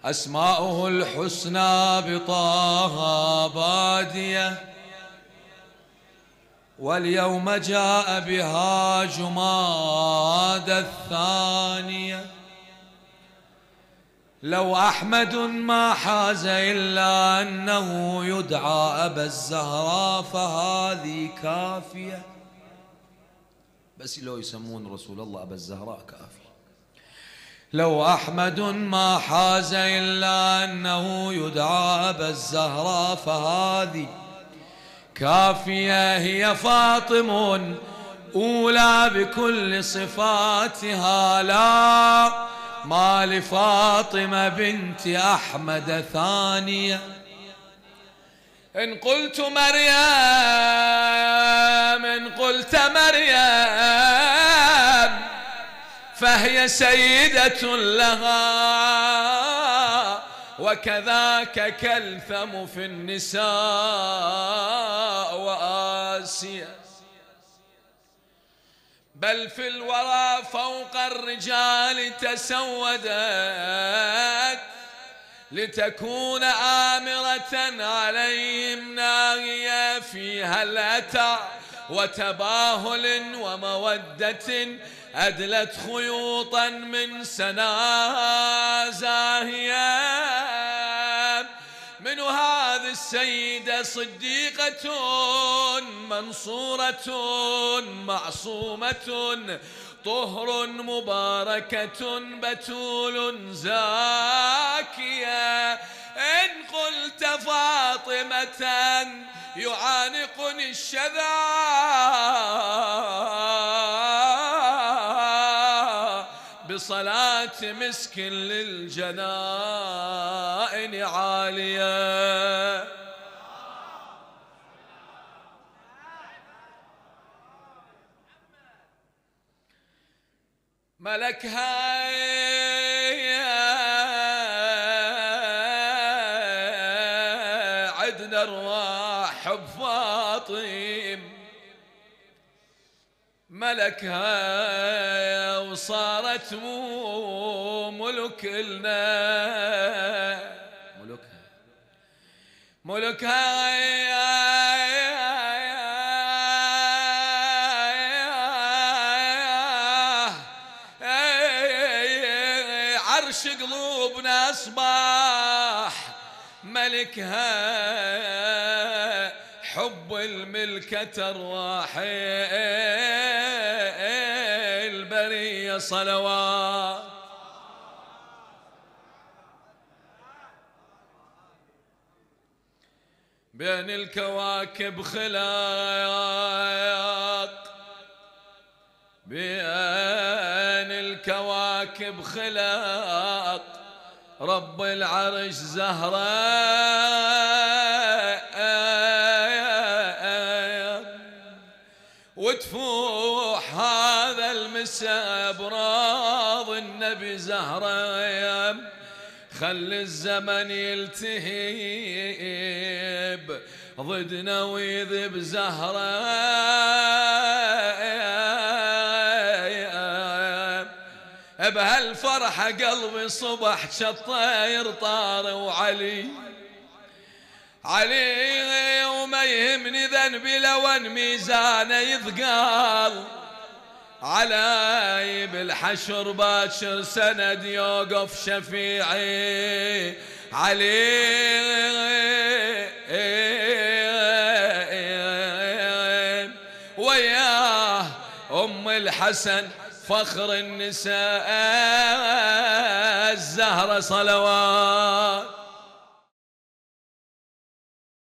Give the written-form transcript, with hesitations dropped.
أسماؤه الحسنى بطه بادية، واليوم جاء بها جماد الثانية. لو أحمد ما حاز إلا أنه يدعى أبا الزهراء فهذه كافية. بس لو يسمون رسول الله أبا الزهراء كافية. لو أحمد ما حاز إلا أنه يدعى أبا الزهراء فهذه كافية. هي فاطم أولى بكل صفاتها، لا ما لفاطمة بنت أحمد ثانية. إن قلت مريم إن قلت مريم فهي سيدة لها، وكذاك كالثم في النساء وآسيا. بل في الورى فوق الرجال تسودت، لتكون آمرة عليهم ناهية في هلأتى وتباهل ومودة، أدلت خيوطا من سناها زاهية. من هذه السيدة صديقة منصورة معصومة، طهر مباركة بتول زاكية. إن قلت فاطمة يعانقني الشذا بصلاة مسك للجنائن عالية. ملكها عدنا الراح بفاطم، ملكها وصارت ملك لنا. ملكها عرش قلوبنا أصبح ملكها، حب الملكة الراحل البرية صلوات. بين الكواكب خلاق، بين الكواكب خلاق، رب العرش زهرة وتفوح هذا المساء براض النبي زهرة. خل الزمن يلتهب ضدنا ويذب زهرة، بهالفرحة قلبي صبح شطير طار. وعلي وما يهمني ذنبي لو ان ميزانه يثقال، علي بالحشر باكر سند يوقف شفيعي. علي وياه أم الحسن فخر النساء الزهرة صلوات.